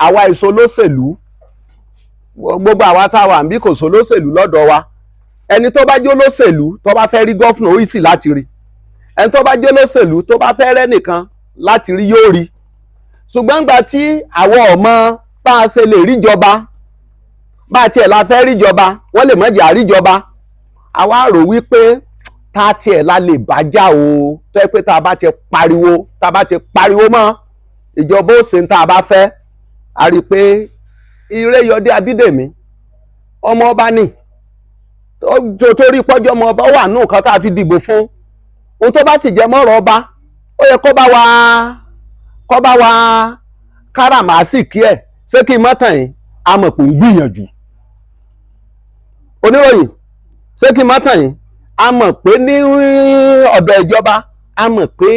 Àwa èso lóṣèlú, gbogbo àwa tá a wà níbí, kò sọ lóṣèlú lọ́dọ̀ wa. Ẹni tó bá jó lóṣèlú, tó bá fẹ́ rí governor, ó sì láti rí. Ẹni tó bá jó lóṣèlú, tó bá fẹ́ rẹ́ nìkan láti rí, yóò rí. Ṣùgbọ́n gbà tí àwọn ọmọ bá a ṣe lè ríjọba, bá a tiẹ̀ la fẹ́ ríjọba, wọ́n lè mọ̀jà ríjọba. Àwa rò wípé tá a tiẹ̀ la lè bá já o, tó yẹ pé tá a bá ti pariwo mọ́ ìjọba, ó ṣe ń tá a bá fẹ́. A rí i pé Ìrẹ́yọdé Abídèmí, ọmọ ọba ni, torí pọ́jọ́ ọmọ ọba, ó wà nù nǹkan tá a fi dìbò fún. Ohun tó bá sì jẹ mọ́rọ̀ ọba, ó yẹ kó bá wa káràmásìkí ẹ̀. Ṣé kí n mọ́tàn yín? A mọ̀ pé ń gbìyànjú. Oníròyìn, ṣé kí n mọ́tàn yín? A mọ̀ pé ní ọ̀dọ̀ ìjọba, a mọ̀ pé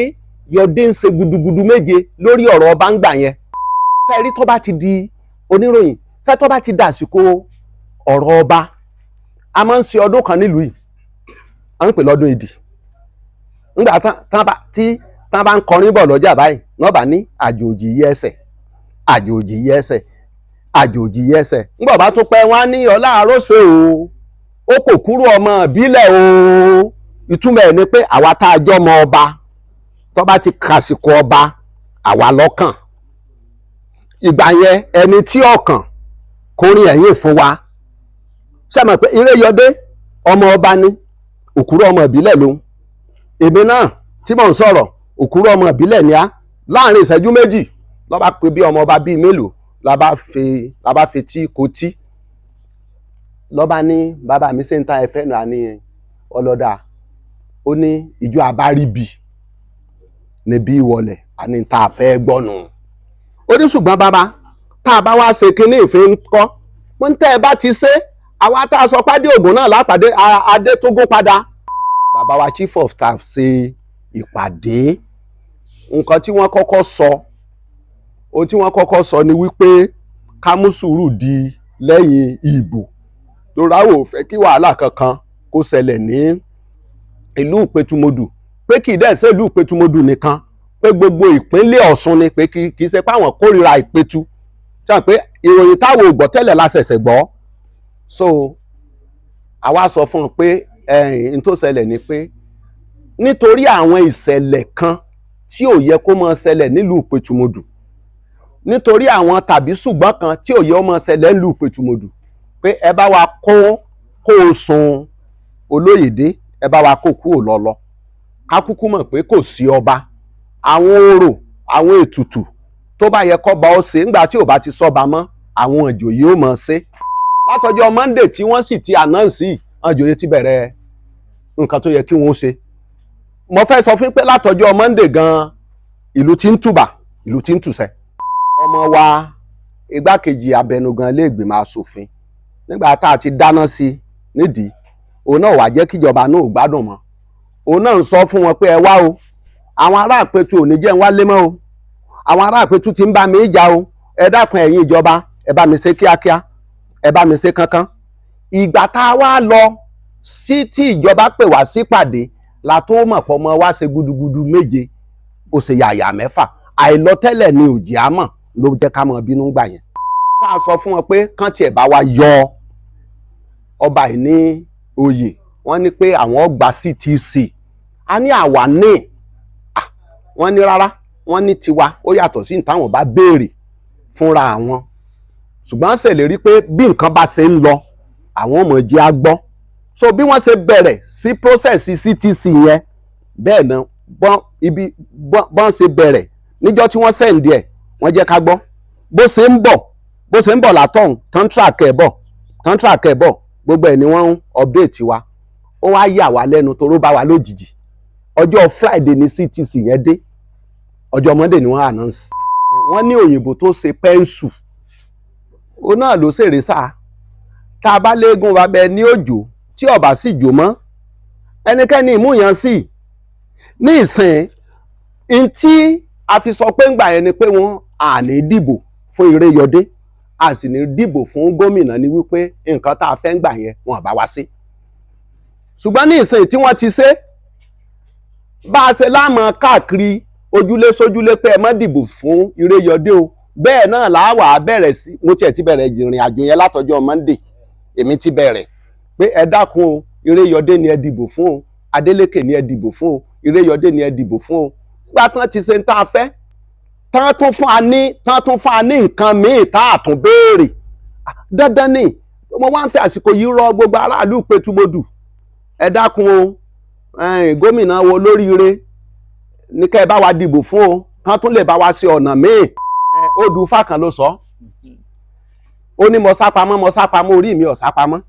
Yọdé ń ṣe gudugudu méje lórí ọ̀rọ̀ ọba ń gbà yẹn. Sẹ́ẹ̀rí, tó bá ti di, oníròyìn, ṣé tó bá ti dàsìkò ọ̀rọ̀ ọba, a máa ń ṣe ọdún kan nílùú yìí, à ń pè lọ́dún ìdì. Ńgbà tí tán bá ń kọrin bọ̀ lọ́jà báyìí, wọ́n bá ní àjòjì yí ẹsẹ̀, àjòjì yí ẹsẹ̀, àjòjì yí ẹsẹ̀. Ńgbà bá tún pẹ́, wọ́n á ní ọlá àròsè o, ó kò kúrò ọmọ ìbílẹ̀ o. Ìtumọ̀ ẹ̀ ni pé àwa tá a jọ́ ọmọ ọba, tó bá ti kàsìkò ọba, àwa lọ́kàn. Ìgbà yẹn, ẹni tí ọkàn kórin ẹ̀yìn fún wa. Ṣé mọ̀ pé Ìrẹ́yọdé ọmọ ọba ni, òkúrò ọmọ ìbílẹ̀ lòun. Èmi náà tí mò ń sọ̀rọ̀, òkúrò ọmọ ìbílẹ̀ ni á. Láàrin ìṣẹ́jú 2 ló bá pe bí ọmọ ọba bíi mélòó, la bá fi tí kò tí, ló bá ní, "Bàbá mi, ṣe ń ta ẹfẹ́ nù?" Ní ọlọ́dà ó ní ìjọ àbáríbi níbí ìwọlẹ̀ àní tá a fẹ́ gbọ́nù. Ó ní, "Ṣùgbọ́n bàbá, tá a bá wá ṣe kínní ìfẹ́ ń kọ́?" Wọ́n tẹ́ ẹ bá ti ṣe, àwa tá a sọ pàdé ògùn náà lápàdé adé tó gún padà. Bàbá wa chief of staff ṣe ìpàdé. Nǹkan tí wọ́n kọ́kọ́ sọ, ohun tí wọ́n kọ́kọ́ sọ ni wípé ká mú sùúrù di lẹ́yìn ìbò, torí àwọn ò fẹ́ kí wàhálà kankan kó ṣẹlẹ̀ ní ìlú Ìpẹ̀tùmọdù, pé kì í dẹ̀ ṣe ìlú Ìpẹ̀tùmọdù nìkan, pé gbogbo ìpínlẹ̀ Ọ̀ṣun ni, pé kì í ṣe pé àwọn kórìíra Ìpẹ̀tù. Ṣe pé ìròyìn táwọn ò gbọ́ tẹ́lẹ̀ la ṣẹ̀ṣẹ̀ gbọ́. So àwa sọ fún un pé ẹ̀yìn tó ṣẹlẹ̀ ni pé nítorí àwọn ìṣẹ̀lẹ̀ kan tí ò yẹ kó máa ṣẹlẹ̀ nílùú Ìpẹ̀tùmọdù, nítorí àwọn tàbí ṣùgbọ́n kan tí ò yẹ ó máa ṣẹlẹ̀ nílùú Ìpẹ̀tùmọdù, pé ẹ bá wa kó o sun Olóyèdé, ẹ bá wa kó kúrò lọ́lọ́, ká kúkú mọ̀ pé kò sí ọba. Àwọn orò, àwọn ètùtù tó bá yẹ kọ́ba ó ṣe, ńgbà tí ò bá ti sọ́ba mọ́, àwọn ìjòyè ó mọ̀ ṣe. Látọjọ́ Monday tí wọ́n sì ti announce, àwọn ìjòyè ti bẹ̀rẹ̀ nǹkan tó yẹ kí wọ́n ṣe. Mo fẹ́ sọ fún pé látọjọ́ Monday gan, ìlú ti ń tùbà, ìlú ti ń tùsẹ̀. Ọmọ wa, igbákejì abẹnugan ilé ìgbìmọ̀ asòfin, nígbà tá a ti dáná sí nídìí, òun náà wàá jẹ́ kíjọba náà ò gbádùn mọ́. Òun náà ń sọ fún wọn pé ẹ wá o, àwọn ará Àpẹtù ò ní jẹ́ ń wálé mọ́ o, àwọn ará Àpẹtù ti ń bá mi jà o. Ẹ dákun, ẹ̀yin ìjọba, ẹ bá mi ṣe kíákíá, ẹ bá mi ṣe kánkán. Ìgbà tá a wá lọ sí tí ìjọba pè wá sípàdé la tó mọ̀ pọ̀ mọ́ wá ṣe gudugudu méje, ó ṣe yàyà mẹ́fà. Àìlọ́tẹ́lẹ̀ ni òjì àmọ̀ ló jẹ́ ká mọ̀ bínú gbà yẹn. Tá a sọ fún wọn pé kán tiẹ̀ bá wa yọ ọba yìí ní oyè, wọ́n ní pé àwọn gba CTC. A ní àwa ní, wọ́n ní rárá, wọ́n ní tiwa ó yàtọ̀ sí táwọn bá béèrè fúnra àwọn, ṣùgbọ́n ṣèlérí pé bí nǹkan bá ṣe ń lọ, àwọn ọmọ jẹ́ á gbọ́. So bí wọ́n ṣe bẹ̀rẹ̀ sí process CTC yẹn, bẹ́ẹ̀ náà bọ́n ibi bọ́n ṣe bẹ̀rẹ̀. Níjọ́ tí wọ́n send ẹ̀, wọ́n jẹ́ ká gbọ́ bó ṣe ń bọ̀, bó ṣe ń bọ̀ látọ̀hún, tán track ẹ̀ bọ̀, tán track ẹ̀ bọ̀, gbogbo ẹ̀ ni wọ́n ń update wa. Ó wá yà wá lẹ́nu toró bá wa lójijì. Ọjọ́ Friday ni CTC yẹn dé, ọjọ́ Monday ni wọ́n announce. Wọ́n ní òyìnbó tó ṣe pencil, ó náà ló ṣèrè sáà. Tá a bá léegun wa bẹ ní òjò, tí ọba sì jò mọ́ ẹnikẹ́ni ìmúyàn sí ní ìsìn n tí a fi sọ pé ńgbà yẹn ni pé wọ́n à ní dìbò fún Ìrẹ́yọdé, a sì ní dìbò fún gómìnà, ní wípé nǹkan tá a fẹ́ ń gbà yẹn, wọn bá wá sí. Ṣùgbọ́n ní ìsìn tí wọ́n ti ṣe, bá a ṣe láàmú káàkiri ojúlé sójúlé pé ẹ má dìbò fún Ìrẹ́yọdé o. Bẹ́ẹ̀ náà làá bẹ̀rẹ̀ sí, mo tiẹ̀ ti bẹ̀rẹ̀ ìrìn àjò yẹn látọjọ́ Monday. Èmi ti bẹ̀rẹ̀ pé ẹ dákun o, Iréyọdé ni ẹ dìbò fún o, Adélékè ni ẹ dìbò fún o, Iréyọdé ni ẹ dìbò fún o. Nígbà tán ti ṣe ń tá a fẹ́, tán tún fún a ní, tán tún fún a ní nǹkan míì tá a tún béèrè, dandan ni. Mo wá ń fi àsìkò yìí rọ gbogbo aráàlú Pétúmọ́dù, ẹ dákun o, gómìnà wo lóríire ní kẹ́ ẹ bá wa dìbò fún o, kán tún lè bá wa ṣe ọ̀nà míì. Odù Ifá kan ló sọ, ó ní mo sá pamọ́, mo sá pamọ́, orí mi ò sá pamọ́.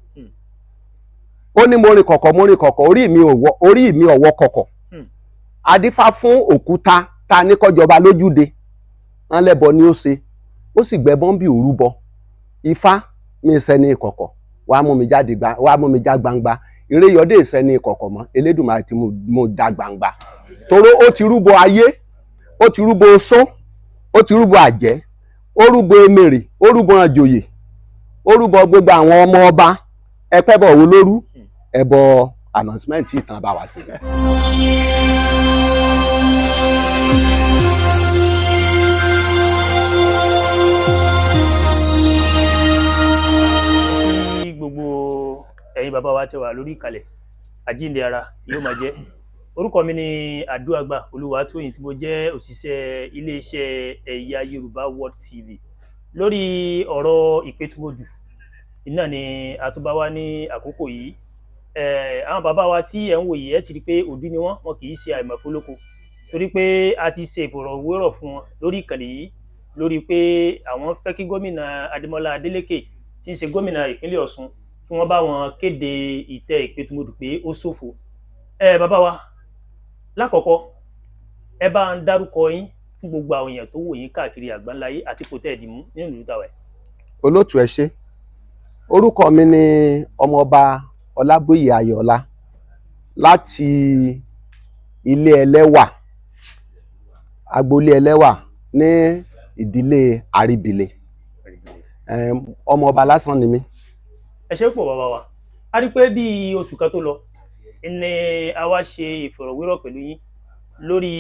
Ó ní mo rìn kọ̀kọ̀, mo rìn kọ̀kọ̀, orí mi ò wọ kọ̀kọ̀. Adífá fún òkúta ta ní kọjọba lójúde, wọn lẹ́bọ ni ó ṣe, ó sì gbẹ́ bọ́ńbì òrúbọ. Ifá mi sẹ́ni ìkọ̀kọ̀, wàá mú mi jáde, wàá mú mi já gbangba. Iréyọdé sẹ́ni ìkọ̀kọ̀ mọ́, Elédùmarè tí mo já gbangba. Toró ó ti rúbọ ayé, ó ti rúbọ oṣó, ó ti rúbọ àjẹ́, ó rúbọ emèrè, ó rúbọ àjòyè, ó rúbọ gbogbo àwọn ọmọ ọba. Ẹpẹ́ bọ̀ wo lóru ẹbọ announcement ìtàn bá wa sí. Gbogbo ẹ̀yin bàbá wa tẹ́ wà lórí ìkàlẹ̀, àjíǹde ara yóò máa jẹ́. Orúkọ mi ni Àdúàgbà Olúwatóyìn, tí mo jẹ́ òṣìṣẹ́ iléeṣẹ́ Ẹ̀yà Yorùbá World TV. Lórí ọ̀rọ̀ Ìpẹ́tùmọdù iná ni a tún bá wá ní àkókò yìí. Àwọn bàbá wa tí ẹ̀ ń wò yìí, ẹ ti rí i pé òdú ni wọ́n, wọn kì í ṣe àìmọ̀fólóko, torí pé a ti ṣe ìfọ̀rọ̀wérọ̀ fún wọn lórí ìkànnì yìí lórí pé àwọn fẹ́ kí gómìnà Adémọ́lá Adélékè tí ń ṣe gómìnà ìpínlẹ̀ Ọ̀ṣun kí wọ́n bá wọn kéde ìtẹ́ Ìpẹ́tùmọdù pé ó ṣòfò. Bàbá wa, lákọ̀ọ́kọ́ ẹ bá ń dárúkọ yín fún gbogbo àwọn èèyàn tó wò yín káàkiri àgbáńláyé àti kò tẹ́ ẹ̀ dìmú nínú ìlú tàwa. Olóòtú, ẹ ṣé. Orúkọ mi ni Ọmọọba Ọlábóyè Ayọ̀ọ́lá láti ilé ẹlẹ́wà, agboolé ẹlẹ́wà ní ìdílé Àríbìlẹ̀. Ọmọọba lásán ni mí. Ẹ ṣé pọ̀ bàbá wa. A rí pé bí oṣù kan tó lọ ni a wá ṣe ìfọ̀rọ̀wérọ̀ pẹ̀lú yín lórí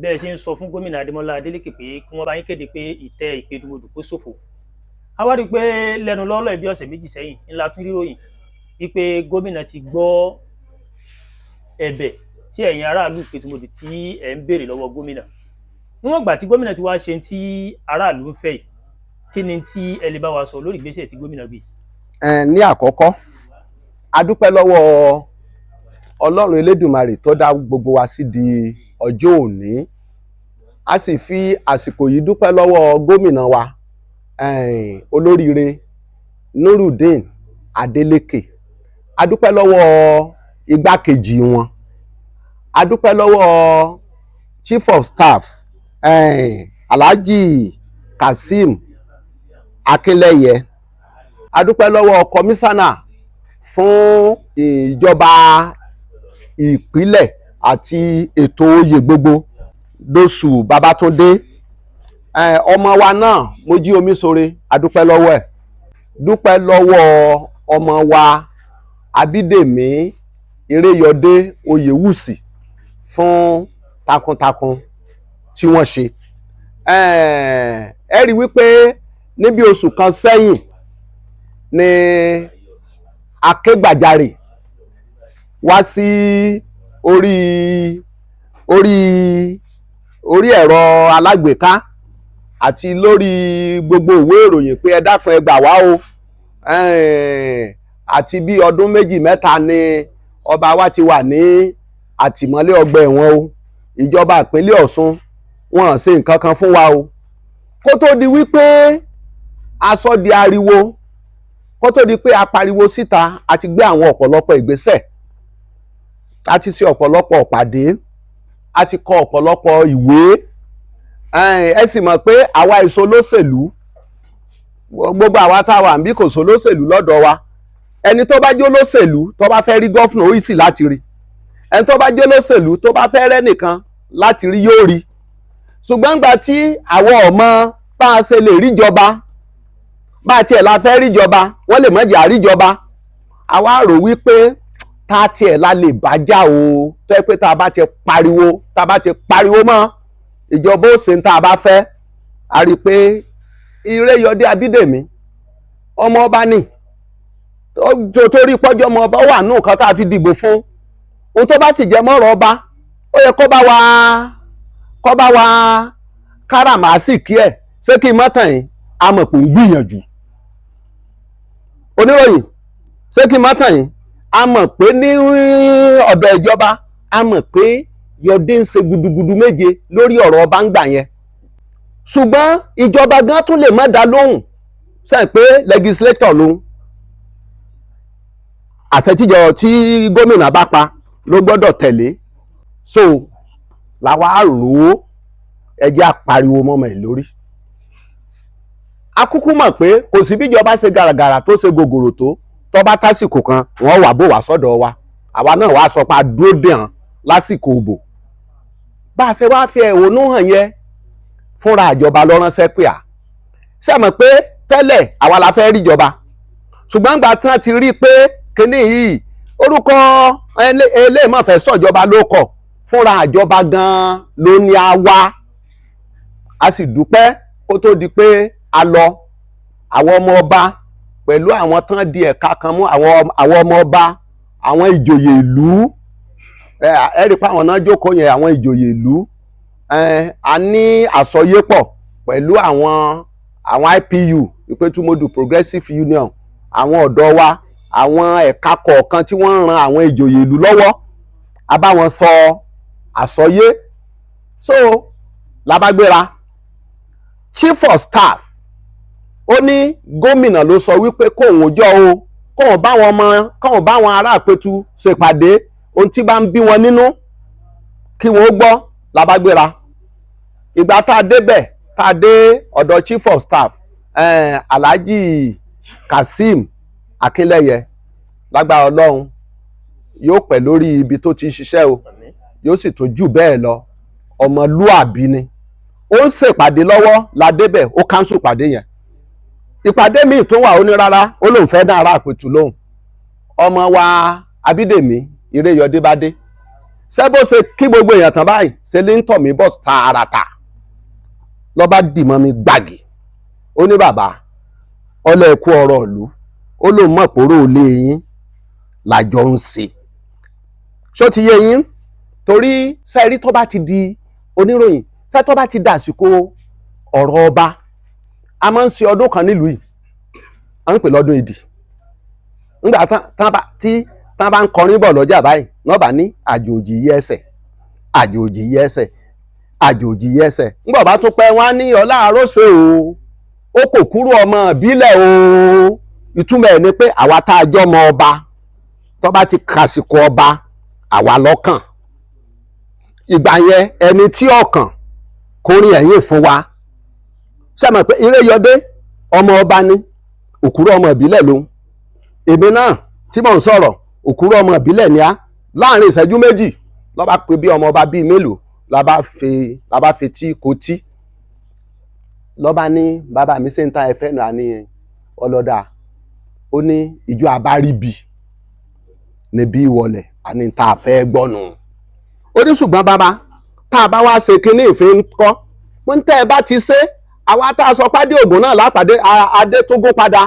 bẹ́ẹ̀ ṣe ń sọ fún gómìnà Adémọ́lá Adélékè pé kí wọ́n bá yín kéde pé ìtẹ́ Ìpẹ́tùmọdù kó ṣòfò. A wá rí i pé lẹ́nu lọ́lọ́ bí ọ̀sẹ̀ méjì sẹ́yìn ńlá tún ríròyìn wípé gómìnà ti gbọ́ ẹ̀bẹ̀ tí ẹ̀yin aráàlú Ìpẹ́tùmọdù tí ẹ̀ ń béèrè lọ́wọ́ gómìnà. Níwọ̀n ìgbà tí gómìnà ti wá ṣe tí aráàlú ń fẹ́ yìí, kí ni tí ẹ lè bá wa sọ lórí ìgbésẹ̀ tí gómìnà gbé? Ní àkọ́kọ́, a dúpẹ́ lọ́wọ́ Ọlọ́run Elédùmarè tó dá gbogbo wa sí di ọjọ́ òní. A sì fi àsìkò yìí dúpẹ́ lọ́wọ́ gómìnà wa, olóríire Nurudeen Adélékè. A dúpẹ́ lọ́wọ́ igbákejì wọn, a dúpẹ́ lọ́wọ́ chief of staff, Alhaji Kazeem Akínlẹ́yẹ. A dúpẹ́ lọ́wọ́ kọmíṣánná fún ìjọba ìpínlẹ̀ àti ètò oyè gbogbo, Dósù Babátúndé. Ọmọ wa náà Mojí Omiṣore, a dúpẹ́ lọ́wọ́ ẹ̀. Dúpẹ́ lọ́wọ́ ọmọ wa Abídèmí Iréyọdé Oyèwùsì fún takuntakun tí wọ́n ṣe. Ẹ rí wípé níbi oṣù kan sẹ́yìn ni akégbàjarè wá sí orí orí orí ẹ̀rọ alágbèéká àti lórí gbogbo ìwé ìròyìn pé ẹ dákun, ẹ gbà wá o. Àti bí ọdún méjì mẹ́ta ni ọba wa ti wà ní àtìmọ́lé ọgbà ẹ̀wọ̀n o, ìjọba ìpínlẹ̀ Ọ̀ṣun wọn ṣe nǹkan kan fún wa o. Kó tó di wípé a sọ di ariwo, kó tó di pé a pariwo síta, a ti gbé àwọn ọ̀pọ̀lọpọ̀ ìgbésẹ̀, a ti ṣe ọ̀pọ̀lọpọ̀ ìpàdé, a ti kọ ọ̀pọ̀lọpọ̀ ìwé. Ẹ sì mọ̀ pé àwa èso lóṣèlú, gbogbo àwa tá a wà níbí kò sọ lóṣèlú lọ́dọ̀ wa. Ẹni tó bá jó lóṣèlú tó bá fẹ́ rí gọ́fúnà, ó sì láti rí. Ẹni tó bá jó lóṣèlú tó bá fẹ́ rẹ́ nìkan láti rí, yóò rí. Ṣùgbọ́n gbà tí àwọn ọmọ bá a ṣe lè ríjọba, bá a tiẹ̀ la fẹ́ ríjọba, wọ́n lè mọ̀jẹ̀ àríjọba. Àwa rò wípé tá a tiẹ̀ la lè bá já o, tó yẹ pé tá a bá ti pariwo, tá a bá ti pariwo mọ́ ìjọba, ó ṣe ń tá a bá fẹ́. A rí i pé Iréyọdé Abídèmí ọmọ ọba ni, torí pọ́jọ́ ọmọ ọba wà nù nǹkan tá a fi dìbò fún. Ohun tó bá sì jẹ mọ́rọ̀ ọba, ó yẹ kó bá wa káràmásìkí ẹ̀. Ṣé kí n mọ́ tàn yín? A mọ̀ pé ń gbìyànjú. Oníròyìn, ṣé kí n mọ́ tàn yín? A mọ̀ pé ní ọ̀dọ̀ ìjọba, a mọ̀ pé Yọdé ń ṣe gudugudu méje lórí ọ̀rọ̀ ọba ń gbà yẹn, ṣùgbọ́n ìjọba gan tún lè má dá lóhùn sẹ́yìn pé legislator lòun, àṣẹ tíjọ tí gómìnà bá pa ló gbọ́dọ̀ tẹ̀lé. So làwa rò ó, ẹ jẹ́ á pariwo mọ́mọ́ ẹ̀ lórí. A kúkú mọ̀ pé kò sí bíjọba ṣe gàràgàrà tó ṣe gògòrò tó bá tásìkò kan, wọ́n wà bò wá sọ́dọ̀ wa. Àwa náà wàá sọ pé a dúró dè hàn lásìkò òbò. Bá a ṣe wá fi ẹ̀hónú hàn yẹn, fúnra ìjọba ló ránṣẹ́ pé à ṣe mọ̀ pé tẹ́lẹ̀ àwa la fẹ́ rí ìjọba, ṣùgbọ́n gbà tí wọ́n ti rí i pé kíní yìí, orúkọ eléèmọ̀fẹ́ sọ̀jọba ló kọ̀, fúnra ìjọba gan-an ló ní a wá. A sì dúpẹ́. Kó tó di pé a lọ, àwọn ọmọ ọba pẹ̀lú àwọn tán di ẹ̀ka kan mú, àwọn ọmọ ọba, àwọn ìjòyè ìlú, ẹ rí i pé àwọn náà jókòó yẹn, àwọn ìjòyè ìlú, a ní àsọyépọ̀ pẹ̀lú àwọn IPU, Ìpẹ́tùmọ́dù Progressive Union, àwọn ọ̀dọ́ wa, àwọn ẹ̀ka kọ̀ọ̀kan tí wọ́n ń ran àwọn ìjòyè ìlú lọ́wọ́. A bá wọn sọ àsọyé. So la bá gbéra. Chief of staff, ó ní gómìnà ló sọ wípé kóun jọ o, kóun bá wọn ọmọ, kóun bá wọn ará Ìpẹ́tù ṣèpàdé, ohun tí bá ń bí wọn nínú kí wọn ó gbọ́. La bá gbéra. Ìgbà tá a débẹ̀, tá a dé ọ̀dọ̀ chief of staff, Alhaji Kazeem Akínlẹ́yẹ, lágbára Ọlọ́run, yóò pẹ́ lórí ibi tó ti ń ṣiṣẹ́ o. Àmín. Yóò sì tún jù bẹ́ẹ̀ lọ. Ọmọlúàbí ni. Ó ń ṣèpàdé lọ́wọ́ la débẹ̀, ó cancel ìpàdé yẹn. Ìpàdé míì tó wà, ó ní rárá, ó lóun fẹ́ dá ará Àpètù lóhùn. Ọmọ wa Abídèmí Iréyọdé bá dé, ṣé bó ṣe kí gbogbo èèyàn tán báyìí, ṣe lè ń tọ̀ mí bọ̀ tààràtà, ló bá dì mọ́ mi gbàgì. Ó ní, "Bàbá ọlẹ́ẹ̀kú ọ̀rọ̀ ìlú." Ó lóun mọ̀ pòró ilé yín làjọ ń ṣe. Ṣó ti yé yín? Torí sẹ́ẹ̀rí, tó bá ti di oníròyìn, ṣé tó bá ti dàsìkò ọ̀rọ̀ ọba, a máa ń ṣe ọdún kan nílùú yìí, à ń pè lọ́dún ìdì. Ńgbà tán bá tí tán bá ń kọrin bọ̀ lọ́jà báyìí, wọ́n bá ní, "Àjòjì yí ẹsẹ̀, àjòjì yí ẹsẹ̀, àjòjì yí ẹsẹ̀." Ńgbà bá tún pẹ́, wọ́n á ní, "Ọlá àròsè o, ó kò kúrò ọmọ ìbílẹ̀ o." Ìtumọ̀ ẹ̀ ni pé àwa tá a jọ́ ọmọ ọba, tó bá ti kàsìkò ọba, àwa lọ́kàn. Ìgbà yẹn, ẹni tí ọkàn kórin ẹ̀yìn fún wa, ṣé mọ̀ pé Iréyọdé ọmọ ọba ni, òkúrò ọmọ ìbílẹ̀ lòun. Èmi náà tí mò ń sọ̀rọ̀, òkúrò ọmọ ìbílẹ̀ ni á. Láàrin ìṣẹ́jú 2 ló bá pe bí ọmọ ọba bíi mélòó, la bá fi tí kò tí, ló bá ní, "Bàbá mi, ṣe ń ta ẹfẹ́ nù?" Àní ọlọ́dà. Ó ní ìjọ àbáríbi níbí ìwọlẹ̀ àní tá a fẹ́ gbọ́nù. Ó ní, "Ṣùgbọ́n bàbá, tá a bá wá ṣe kinní ìfín kọ́?" Mo ń tẹ́ ẹ bá ti ṣe, àwa tá a sọ pàdé ògùn náà lápàdé adé tó gún padà.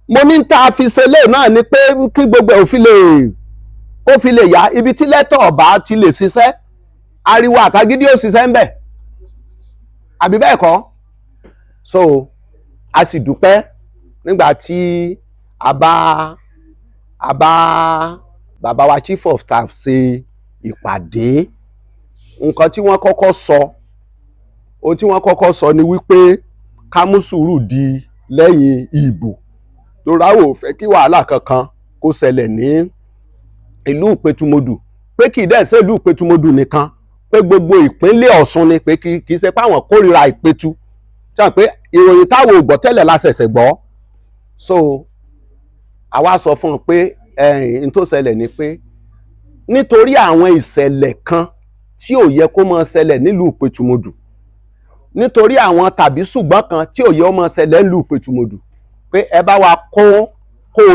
Mo ní tá a fi ṣe lé náà ni pé kí gbogbo ẹ̀ ò fi lè kó fi lè yá. Ibi tí lẹ́tọ̀ ọ̀bá ti lè ṣiṣẹ́, ariwo àtagídí ò ṣiṣẹ́ ń bẹ̀, àbí bẹ́ẹ̀ kọ́? So a sì dúpẹ́ nígbà tí a bá bàbá wa chief of staff ṣe ìpàdé. Nǹkan tí wọ́n kọ́kọ́ sọ, ohun tí wọ́n kọ́kọ́ sọ ni wípé ká mú sùúrù di lẹ́yìn ìbò, torí àwọn ò fẹ́ kí wàhálà kankan kó ṣẹlẹ̀ ní ìlú Ìpẹ̀tùmọdù, pé kì í dẹ̀ ṣe ìlú Ìpẹ̀tùmọdù nìkan, pé gbogbo ìpínlẹ̀ Ọ̀ṣun ni, pé kì í ṣe pé àwọn kórìíra Ìpẹ̀tù. Ṣe pé ìròyìn táwọn ò gbọ́ tẹ́lẹ̀ la ṣẹ̀ṣẹ̀ gbọ́. So àwa sọ fún un pé ẹ̀yìn tó ṣẹlẹ̀ ni pé nítorí àwọn ìṣẹ̀lẹ̀ kan tí ò yẹ kó máa ṣẹlẹ̀ nílùú Ìpẹ̀tùmọdù, nítorí àwọn tàbí ṣùgbọ́n kan tí ò yẹ ó máa ṣẹlẹ̀ nílùú Ìpẹ̀tùmọdù, pé ẹ bá wa kó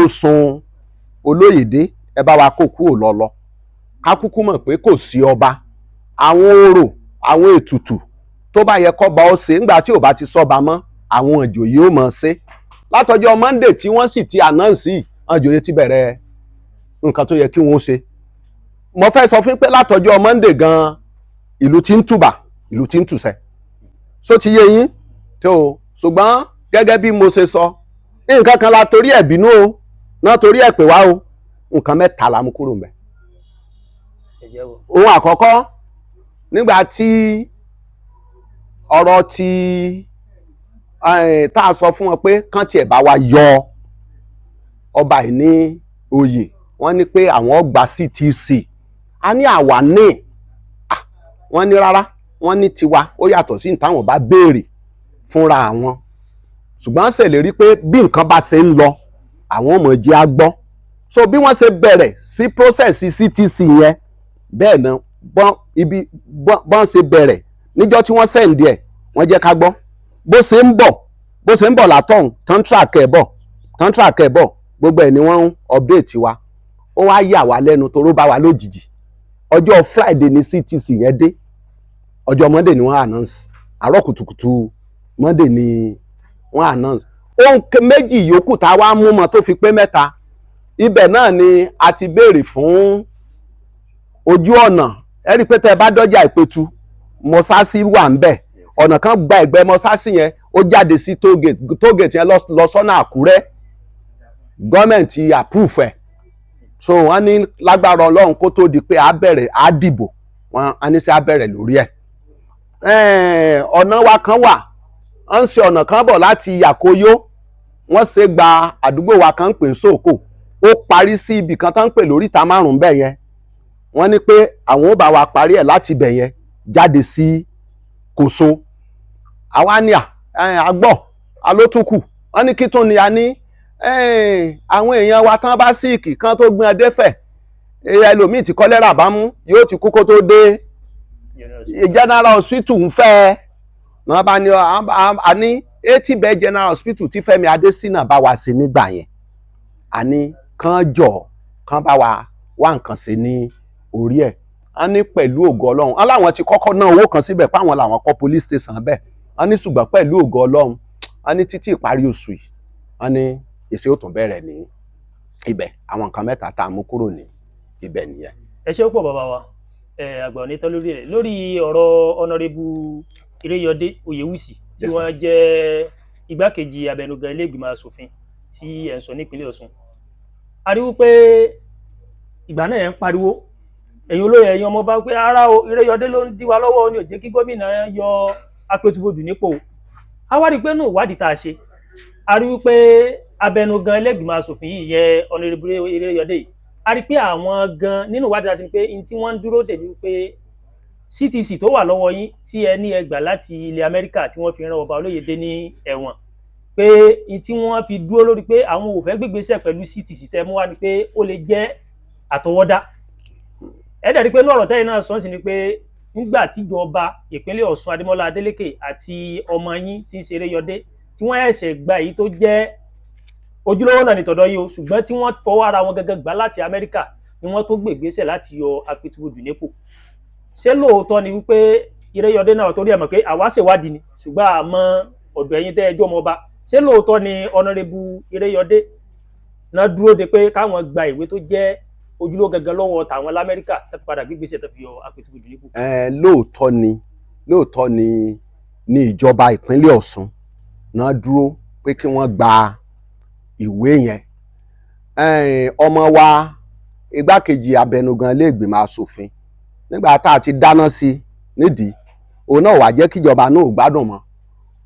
o sun Olóyèdé, ẹ bá wa kó kúrò lọ́lọ́, ká kúkú mọ̀ pé kò sí ọba, àwọn orò, àwọn ètùtù. Tó bá yẹ kọ́ba ó ṣe, ńgbà tí ò bá ti sọ́ba mọ́, àwọn ìjòyè ó mọ̀ ṣe. Látọjọ́ Monday tí wọ́n sì ti announce yìí, àwọn ìjòyè ti bẹ̀rẹ̀ nǹkan tó yẹ kí wọ́n ó ṣe. Mo fẹ́ sọ fún pé látọjọ́ Monday gan, ìlú ti ń tùbà, ìlú ti ń tùsẹ̀. So ti yé yín tó o. Ṣùgbọ́n gẹ́gẹ́ bí mo ṣe sọ, nǹkan kan la torí ẹ̀ bínú o, náà torí ẹ̀ pè wá o. Nǹkan mẹ́ta la mú kúrò ńbẹ̀. Ẹ jẹ́ wò. Ohun àkọ́kọ́, nígbà tí ọ̀rọ̀ ti tá a sọ fún wọn pé kán tiẹ̀ bá wa yọ ọba yìí ní oyè, wọ́n ní pé àwọn gba CTC. A ní àwa ní, wọ́n ní rárá, wọ́n ní tiwa ó yàtọ̀ sí táwọn bá béèrè fúnra àwọn, ṣùgbọ́n ṣèlérí pé bí nǹkan bá ṣe ń lọ, àwọn ò mọ̀ jẹ́ á gbọ́. So bí wọ́n ṣe bẹ̀rẹ̀ sí process CTC yẹn, bẹ́ẹ̀ náà bọ́n ibi bọ́n ṣe bẹ̀rẹ̀ níjọ́ tí wọ́n send ẹ̀, wọ́n jẹ́ ká gbọ́ bó ṣe ń bọ̀, bó ṣe ń bọ̀ látọ̀hún, tán track ẹ̀ bọ̀, tán track ẹ̀ bọ̀, gbogbo ẹ̀ ni wọ́n ń update wa. Ó wá yà wá lẹ́nu toró bá wa lójijì. Ọjọ́ Friday ni CTC yẹn dé, ọjọ́ Monday ni wọ́n announce. Àárọ̀ kùtùkùtù Monday ni wọ́n announce. Ohun méjì yòókù tá a wá mú mọ́ tó fi pé mẹ́ta, ibẹ̀ náà ni a ti béèrè fún ojú ọ̀nà. Ẹ rí i pé tẹ́ ẹ bá dọ́jà Ìpẹ̀tù, mọ́sáàsì wà ń bẹ̀. Ọ̀nà kan gba ẹ̀gbẹ́ mọ́sáàsì yẹn, ó jáde sí tollgate. Tollgate yẹn lọ sọ́nà Àkúrẹ́. Gọ́ọ̀mẹ̀ntì approve ẹ̀. So wọ́n ní lágbára Ọlọ́run, kó tó di pé a bẹ̀rẹ̀ á dìbò, wọ́n á ní sí á bẹ̀rẹ̀ lórí ẹ̀. Ọ̀nà wa kan wà, wọ́n ń ṣe ọ̀nà kan bọ̀ láti Yàkóyó, wọ́n ṣe gba àdúgbò wa kan ń pè ní Sòkò, ó parí sí ibì kan tó ń pè lóríta márùn-ún bẹ́ẹ̀ yẹn. Wọ́n ní pé àwọn ó bá wa parí ẹ̀ láti ibẹ̀ yẹn jáde sí Kòso. Àwa ní à àgbọ̀ alótùkù. Wọ́n ní kí tún ni a ní àwọn èèyàn wa tán bá sick kan tó gbin adéfẹ̀, ẹlòmíì tí kọ́lẹ́rà bá mú yóò ti kú kó tó dé general hospital. Ń fẹ́ wọ́n bá ní a ní 80 bed general hospital tí Fẹ́mi Adésínà bá wa ṣe nígbà yẹn, a ní kán jọ kán bá wa wá nǹkan ṣe ní orí ẹ̀. A ní pẹ̀lú ògo Ọlọ́run, wọ́n láwọn ti kọ́kọ́ ná owó kan síbẹ̀ páwọn làwọn kọ́ police station bẹ́ẹ̀. Wọ́n ní ṣùgbọ́n pẹ̀lú ògo Ọlọ́run, wọ́n ní títí ìparí oṣù yìí, wọ́n ní èsì ó tún bẹ̀rẹ̀ ní ibẹ̀. Àwọn nǹkan mẹ́ta tá a mú kúrò ní ibẹ̀ nìyẹn. Ẹ ṣé púpọ̀, bàbá wa. Ẹ àgbà òní tán lórí rẹ̀, lórí ọ̀rọ̀ Honourable Iréyọdé Oyèwùsì tí Yes, sir. wọ́n jẹ́ igbákejì abẹnugan ilé ìgbìmọ̀ asòfin tí ẹ̀ ń sọ nípínlẹ̀ Ọ̀ṣun. A rí wípé ìgbà náà ẹ̀ ń pariwo, ẹ̀yin olóyè, ẹ̀yin ọmọ bá pé ara o, Iréyọdé ló ń dí wa lọ́wọ́, ní ò jẹ́ kí gómìnà yọ Apẹtubodù nípò. A wá rí i pé nù ìwádìí tá a ṣe, a rí wípé abẹnugan ilé ìgbìmọ̀ asòfin yìí yẹ Honourable Iréyọdé yìí, a rí i pé àwọn gan nínú ìwádìí àti pé n tí wọ́n ń dúró dè ní wípé CTC tó wà lọ́wọ́ yín tí ẹ ní ẹ gbà láti ilẹ̀ Amẹ́ríkà tí wọ́n fi rán ọba Olóyèdé ní ẹ̀wọ̀n, pé n tí wọ́n fi dúró lórí pé àwọn ò fẹ́ gbégbésẹ̀ pẹ̀lú CTC tẹ́ mú wá ni pé ó lè jẹ́ àtọwọ́dá. Ẹ dẹ̀ rí i pé ní ọ̀rọ̀ tẹ́yìn náà sọ sí ni pé nígbà tíjọba ìpínlẹ̀ Ọ̀ṣun, Adémọ́lá Adélékè àti ọmọ yín tí ń ṣe Eréyọdé, tí wọ́n ẹ̀sẹ̀ gba èyí tó jẹ́ ojúlówó náà ní tọ̀dọ̀ yín o, ṣùgbọ́n tí wọ́n fọwọ́ ara wọn gẹ́gẹ́ gbà láti Amẹ́ríkà ni wọ́n tó gbègbésẹ̀ láti yọ Apẹtubodù nípò. Ṣé lóòótọ́ ni wípé Iréyọdé náà, torí ẹ̀ mọ̀ pé àwa ṣèwádìí ni, ṣùgbọ́n àmọ́ ọ̀dọ̀ ẹ̀yin tẹ́ ẹjọ́ ọmọọba, ṣé lóòótọ́ ni Honourable Iréyọdé náà dúró de pé káwọn gba ìwé tó jẹ́ ojúlówó gangan lọ́wọ́ tàwọn lamẹ́ríkà tó fi padà gbégbésẹ̀ tó fi yọ Apẹtubodù nípò? Ẹ lóòótọ́ ni, lóòótọ́ ni ní ìjọba ìpínlẹ̀ Ọ̀ṣun náà dúró pé kí wọ́n gba ìwé yẹn. Ọmọ wa, igbákejì abẹnugan ilé ìgbìmọ̀ asòfin, nígbà tá a ti dáná sí i nídìí, òun náà wàá jẹ́ kíjọba náà ò gbádùn mọ́.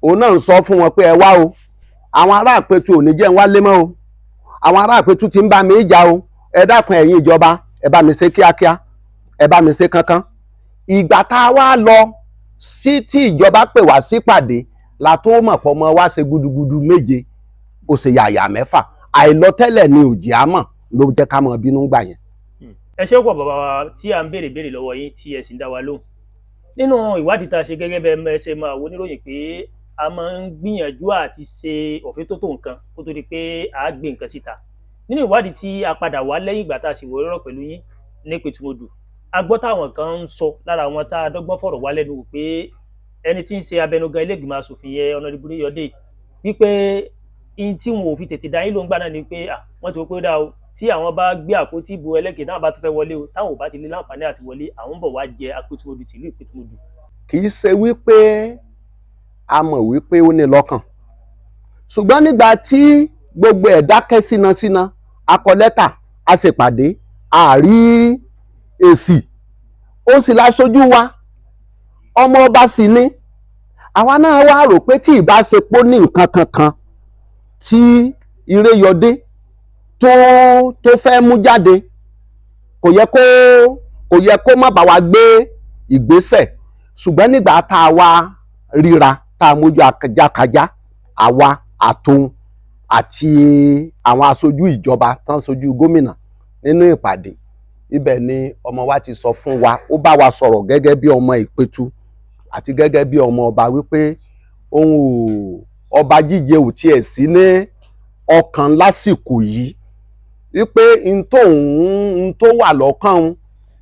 Òun náà ń sọ fún wọn pé ẹ wá o, àwọn ará Àpẹtù ò ní jẹ́ ń wálé mọ́ o, àwọn ará Àpẹtù ti ń bá mi jà o, ẹ dákun, ẹ̀yin ìjọba, ẹ bá mi ṣe kíákíá, ẹ bá mi ṣe kánkán. Ìgbà tá a wá lọ sí tí ìjọba pè wá sípàdé la tó mọ̀ pọ̀ mọ́ wá ṣe gudugudu méje, ó ṣe yàyà mẹ́fà. Àìlọtẹ́lẹ̀ ni òjì àmọ̀ ló jẹ́ ká mọ̀ bínú gbà yẹn. Ẹ ṣé pọ̀, bàbá wa, tí à ń béèrè béèrè lọ́wọ́ yín tí ẹ sì ń dá wa lóhùn. Nínú ìwádìí tá a ṣe, gẹ́gẹ́ bẹ́ẹ̀ ṣe máa wo níròyìn pé a máa ń gbìyànjú àti ṣe òfíntótó nǹkan kó tó di pé a gbé nǹkan síta, nínú ìwádìí tí a padà wá lẹ́yìn ìgbà tá a sì wọ rọ́rọ̀ pẹ̀lú yín ní Pẹ̀tùmọdù, a gbọ́ táwọn kan ń sọ lára àwọn tá a dọ́gbọ́n fọ̀rọ̀ wá lẹ́nu wò pé Ẹni tí ń ṣe abẹnugan ilé ìgbìmọ̀ asòfin yẹn, Honorable Iréyọdé, wípé in tí wọn ò fi tètè dá yín ló ń gbà náà ni pé wọ́n ti wò pé ó dáa o, tí àwọn bá gbé àpótí ìbò ẹlẹ́kẹ̀ẹ́, táwọn bá tún fẹ́ wọlé o, táwọn ò bá ti lè láǹfààní àti wọlé, àwọn ń bọ̀ wá jẹ Apẹtumọdù tìlú Ìpẹtumọdù. Kì í ṣe wípé a mọ̀ wípé ó ní lọ́kàn, ṣùgbọ́n nígbà tí gbogbo ẹ̀ dákẹ́ sínasína, a kọ lẹ́tà, a ṣèpàdé, a rí èsì. Ó sì láṣojú wa, ọmọ ọba sì ni. Àwa náà wá rò pé tí ìbáṣepọ̀ ní nǹkan kankan tí Iréyọdé tó fẹ́ mú jáde, kò yẹ kó má bá wa gbé ìgbésẹ̀. Ṣùgbọ́n nígbà tá a wá ríra, tá a mójú ajákajá, àwa àtòun àti àwọn aṣojú ìjọba tán ṣojú gómìnà nínú ìpàdé, ibẹ̀ ni ọmọ wa ti sọ fún wa. Ó bá wa sọ̀rọ̀ gẹ́gẹ́ bí ọmọ Ìpẹ̀tù àti gẹ́gẹ́ bí ọmọ ọba wípé òun ò, ọba jíjẹ ò tiẹ̀ sí ní ọkàn lásìkò yìí, wípé n tó òun, n tó wà lọ́kàn òun,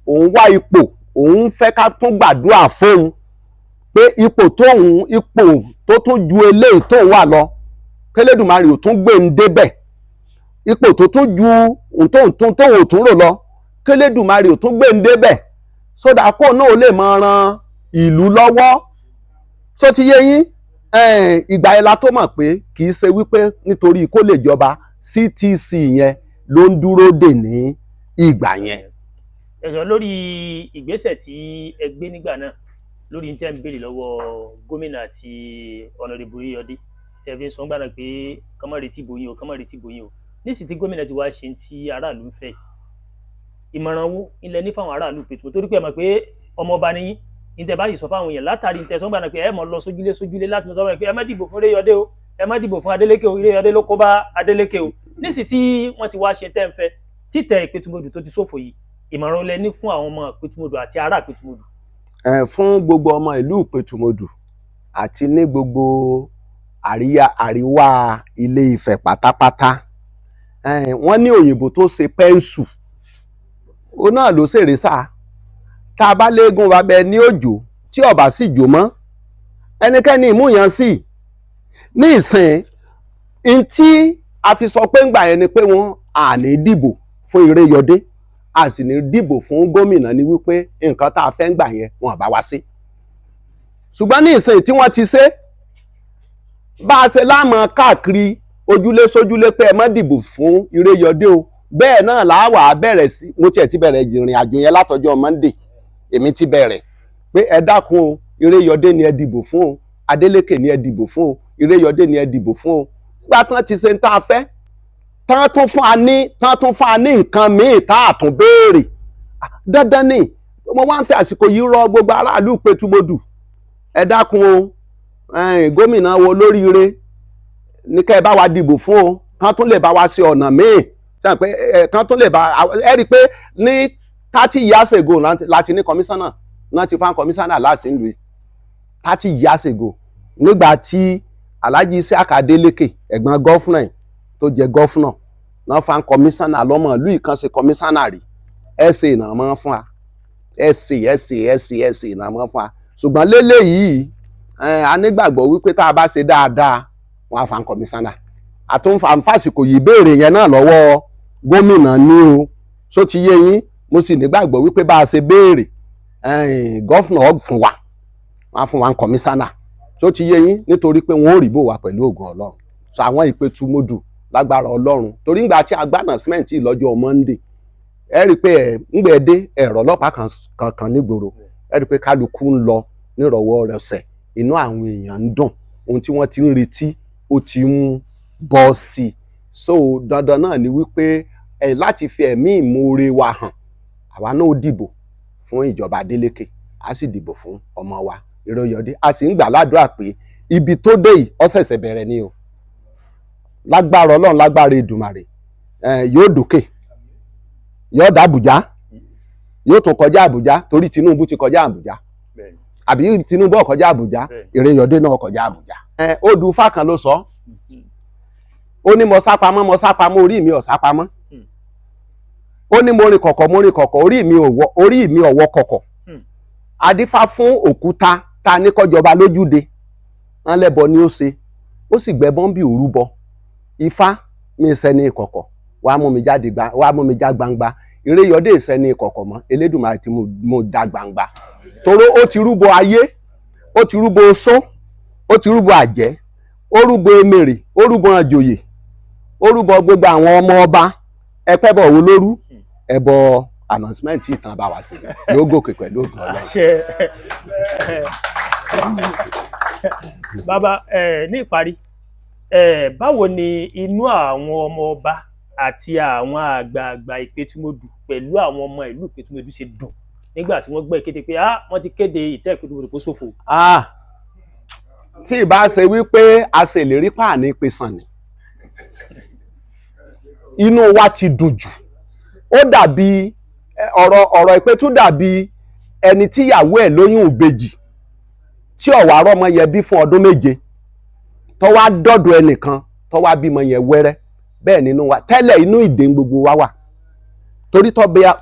òun wá ipò, òun fẹ́ ká tún gbàdúrà fóun pé ipò tóun, ipò tó tún ju eléyìí tóun wà lọ, k'Ẹlẹ́dùmarè ò tún gbé ń débẹ̀, ipò tó tún ju ohun tóun tún tóun ò tún rò lọ, k'Ẹlẹ́dùmarè ò tún gbé ń débẹ̀, sódà kó náà ó lè máa ran ìlú lọ́wọ́. Só ti yé yín? Ìgbà yẹn la tó mọ̀ pé kì í ṣe wípé nítorí kó lè jọba CTC yẹn ló ń dúró dè ní ìgbà yẹn. Ẹ̀sọ́ lórí ìgbésẹ̀ tí ẹ gbé nígbà náà, lórí ní tẹ́ ń béèrè lọ́wọ́ gómìnà àti Honorable Iréyọdé, tẹ́ fi ń sọ ńgbà náà pé kán má retí ìbò yín o, kán má retí ìbò yín o. Nísìsiyìí tí gómìnà ti wá ṣe tí aráàlú ń fẹ́ yìí, ìmọ̀ràn wo ilẹ̀ ní fáwọn aráàlú Ìpẹ̀tù? Torí pé ẹ mọ̀ pé ọmọ ọba ni yín, ní tẹ́ báyìí sọ fáwọn èèyàn látàrí ní tẹ́ sọ ńgbà náà pé ẹ mọ̀ lọ sójúlé sójúlé láti mọ̀ sọ fún ẹ pé ẹ má dìbò fún Iréyọdé o, ẹ má dìbò fún Adélékè o, Iréyọdé ló kó bá Adélékè o. Nísìsiyìí tí wọ́n ti wá ṣe tẹ́ ń fẹ́, títẹ̀ Ìpẹ̀tùmọdù tó ti ṣòfò yìí, ìmọ̀ràn lẹ ní fún àwọn ọmọ Ìpẹ̀tùmọdù àti ará Ìpẹ̀tùmọdù? Ẹ fún gbogbo ọmọ ìlú Ìpẹ̀tùmọdù àti ní gbogbo àríyá àríwá Ilé Ifẹ̀ pátápátá, wọ́n ní òyìnbó tó ṣe pencil, ó náà ló ṣèrè sáà. Tá a bá léegun wa bẹ ní òjò, tí ọba sì jò mọ́ ẹnikẹ́ni ìmúyàn sí ní ìsìn n tí a fi sọ pé ńgbà yẹn ni pé wọ́n à ní dìbò fún Iréyọdé, a sì ní dìbò fún gómìnà, ní wípé nǹkan tá a fẹ́ ń gbà yẹn, wọn bá wá sí. Ṣùgbọ́n ní ìsìn tí wọ́n ti ṣe, bá a ṣe láàmú káàkiri ojúlé sójúlé pé ẹ má dìbò fún Iréyọdé o, bẹ́ẹ̀ náà làá bẹ̀rẹ̀ sí. Mo tiẹ̀ ti bẹ̀rẹ̀ ìrìn àjò yẹn látọjọ́ Monday. Èmi ti bẹ̀rẹ̀ pé ẹ dákun o, Iréyọdé ni ẹ dìbò fún o, Adélékè ni ẹ dìbò fún o, Iréyọdé ni ẹ dìbò fún o. Nígbà tán ti ṣe ń tá a fẹ́, tán tún fún wa ní nǹkan míì tá a tún béèrè, dandan ni. Mo wá ń fi àsìkò yìí rọ gbogbo aráàlú Ìpẹ̀tùmọdù, ẹ dákun o, gómìnà wo lóríire ní kẹ́ ẹ bá wa dìbò fún o, kán tún lè bá wa ṣe ọ̀nà míì sẹ́yìn pé ẹ kán tún lè bá ẹ rí i pé ní 30 years ago láti ní kọmíṣánná náà, ti fáwọn kọmíṣánná láti ń lu yìí 30 years ago, nígbà tí Alhaji Isiaka Adeleke, ẹ̀gbọ́n governor tó jẹ governor náà, fáwọn kọmíṣánná lọ́mọ ìlú yìí kan ṣe kọmíṣánná rí. Ẹ̀sẹ̀ náà máa ń fún wa, ẹ̀sẹ̀ ẹ̀sẹ̀ ẹ̀sẹ̀ ẹ̀sẹ̀ náà máa ń fún wa. Ṣùgbọ́n lélẹ́yìí, a nígbàgbọ́ wípé tá a bá ṣe dáadáa, wọn á fáwọn kọmíṣánná. Àtúnfàsìkò yìí béèrè yẹn náà lọ́wọ́ gómìnà ní o. Só ti yé yín? Mo sì nígbàgbọ́ wípé bá a ṣe béèrè, governor fún wa, wọn á fún wa ń kọmíṣánná. Só ti yé yín? Nítorí pé wọn ò rí bò wá pẹ̀lú ògùn Ọlọ́run. Sọ àwọn Ìpẹ̀tùmọdù, lágbára Ọlọ́run, torí ńgbà tí a gbà announcement lọ́jọ́ Monday, ẹ rí i pé ẹ ńgbẹ́ dé ẹ̀rọ ọlọ́pàá kankan nígboro, ẹ rí i pé kálukú ń lọ nírọ̀wọ́ rẹsẹ̀, inú àwọn èèyàn ń dùn, ohun tí wọ́n ti ń retí ó ti ń bọ́ sí i. So dandan náà ni wípé ẹ láti fi ẹ̀mí ìmoore wa hàn, àwa náà ó dìbò fún ìjọba Adeleke, a sì dìbò fún ọmọ wa Ìrẹ̀yọ̀dé. A sì ń gbà ládùúrà pé ibi tó dé yìí, ó ṣẹ̀ṣẹ̀ bẹ̀rẹ̀ ni o. Lágbára Ọlọ́run, lágbára Èdùmàrè, yóò dókè, yóò dá Àbújá, yóò tún kọjá Àbújá, torí Tinubu ti kọjá Àbújá. Àbí Tinubu ó kọjá Àbújá? Ìrẹ̀yọ̀dé náà kọjá Àbújá. Odù Ifá kan ló sọ, ó ní mo sá pamọ́, mo sá pamọ́, orí mi ò sá pamọ́. Ó ní mo rìn kọ̀kọ̀, mo rìn kọ̀kọ̀, orí mi ò wọ kọ̀kọ̀. Adífá fún òkúta. Ta ní kọjọba lójúde wọn lẹ́bọ ni ó ṣe, ó sì gbẹ́ bọ́ńbì òrúbọ. Ifá mi sẹ́ni ìkọ̀kọ̀, wàá mú mi jáde gba, wàá mú mi já gbangba. Ìrẹyọdé ìsẹ́ni ìkọ̀kọ̀ mọ́, Elédùmarè tí mo dá gbangba. Toró ó ti rúbọ ayé, ó ti rúbọ oṣó, ó ti rúbọ àjẹ́, ó rúbọ emèrè, ó rúbọ àjòyè, ó rúbọ gbogbo àwọn ọmọ ọba. Ẹpẹ́ bọ̀ wo lóru ẹbọ announcement ìtàn bá wa sí yóò gòkè pẹ̀lú ògùn Ọlọ́run. Àṣẹ. Bàbá ẹ, ní ìparí ẹ, báwo ni inú àwọn ọmọ ọba àti àwọn àgbààgbà Ìpẹ̀tùmọdù pẹ̀lú àwọn ọmọ ìlú Ìpẹ̀tùmọdù ṣe dùn nígbà tí wọ́n gbọ́ ìkéde pé ah, wọ́n ti kéde ìtẹ́ Ìpẹ̀tùmọdù kó ṣòfò? Ah, tí ì bá ṣe wípé a ṣèlérí páàní pèsàn ni, inú wa ti dùn jù. Ó dàbí ọ̀rọ̀ Ìpẹ̀tù dàbí ẹni tíyàwó ẹ̀ lóyún ìbejì tí ọ̀wà rọ́mọ yẹn bí fún ọdún 7, tó wá dọ́dọ̀ ẹnìkan tó wá bímọ yẹn wẹ́rẹ́. Bẹ́ẹ̀ nínú wa tẹ́lẹ̀, inú ìdè gbogbo wa wà, torí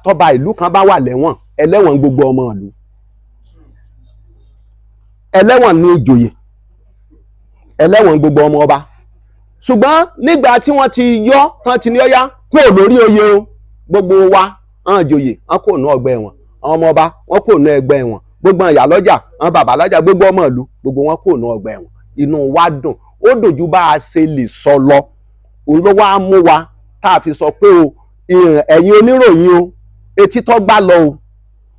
tọ́ba ìlú kan bá wà lẹ́wọ̀n, ẹlẹ́wọ̀n gbogbo ọmọ ìlú, ẹlẹ́wọ̀n ní ìjòyè, ẹlẹ́wọ̀n gbogbo ọmọ ọba. Ṣùgbọ́n nígbà tí wọ́n ti yọ tán, ti ní ọyá kúrò lórí oyè o, gbogbo wa, àwọn ìjòyè wọn kò nú ọgbà ẹ̀wọ̀n, àwọn ọmọ ọba wọn kò nú ẹgbẹ́ ẹ̀wọ̀n, gbogbo àwọn ìyálọ́jà, àwọn bàbá lọ́jà, gbogbo ọmọ ìlú, gbogbo wọn kò nú ọgbà ẹ̀wọ̀n. Inú wa dùn, ó dùn ju bá a ṣe lè sọ lọ. Òun ló wá mú wa tá a fi sọ pé o, ẹ̀yin oníròyìn o, etí tó gbá lọ o,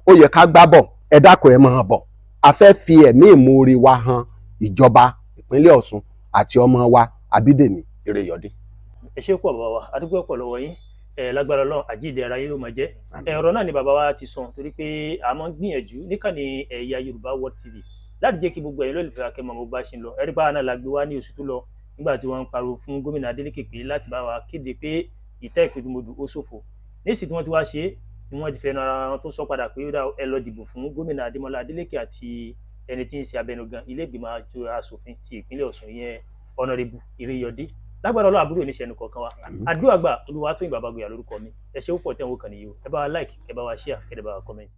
ó yẹ ká gbá bọ̀. Ẹ dákun, ẹ máa bọ̀, a fẹ́ fi ẹ̀mí ìmoore wa hàn ìjọba ìpínlẹ̀ Ọ̀ṣun àti ọmọ wa Abídèmí Ìrèyọ̀dé. Ẹ ṣé pọ̀, bàbá wa, a dúpẹ́ pọ̀ lọ́wọ́ yín. Ẹ lágbára Ọlọ́run, àjíǹde ara yín ló máa jẹ́. Ọ̀rọ̀ náà ni bàbá wa ti sọ, torí pé a máa ń gbìyànjú níkànnì Ẹ̀yà Yorùbá World TV láti jẹ́ kí gbogbo ẹ̀yin lólùfẹ́ akẹ́mọ̀ mo bá ṣe ń lọ. Ẹ̀rí báwa náà la gbé wá ní oṣù tó lọ nígbà tí wọ́n ń pariwo fún gómìnà Adeleke pé láti bá wa kéde pé ìtẹ́ Ìpẹ̀tùmọdù ó ṣòfò. Nísì tí wọ́n ti wá ṣe é ni wọ́n ti fẹnu ara wọn tó sọ padà pé ó dá ẹ lọ dìbò fún gómìnà Adémọ́lá Adeleke àti ẹni tí ń ṣe abẹnugan ilé ìgbìmọ̀ aṣòfin ti ìpínlẹ̀ Ọ̀ṣun yẹn, Ọ̀nàrẹ́bù Ìrèyọ̀dé. Lágbára Ọlọ́run, àbúrò oníṣẹ́ ẹnu kọ̀ọ̀kan wa. Àdúrà gbà. Olúwatóyìn Bàbá Gbòyà lórúkọ mi. Ẹ ṣé púpọ̀ tẹ́ ń wò kàn nìyí o. Ẹ bá wa like, ẹ bá wa share, kẹ́ ẹ bá wa comment.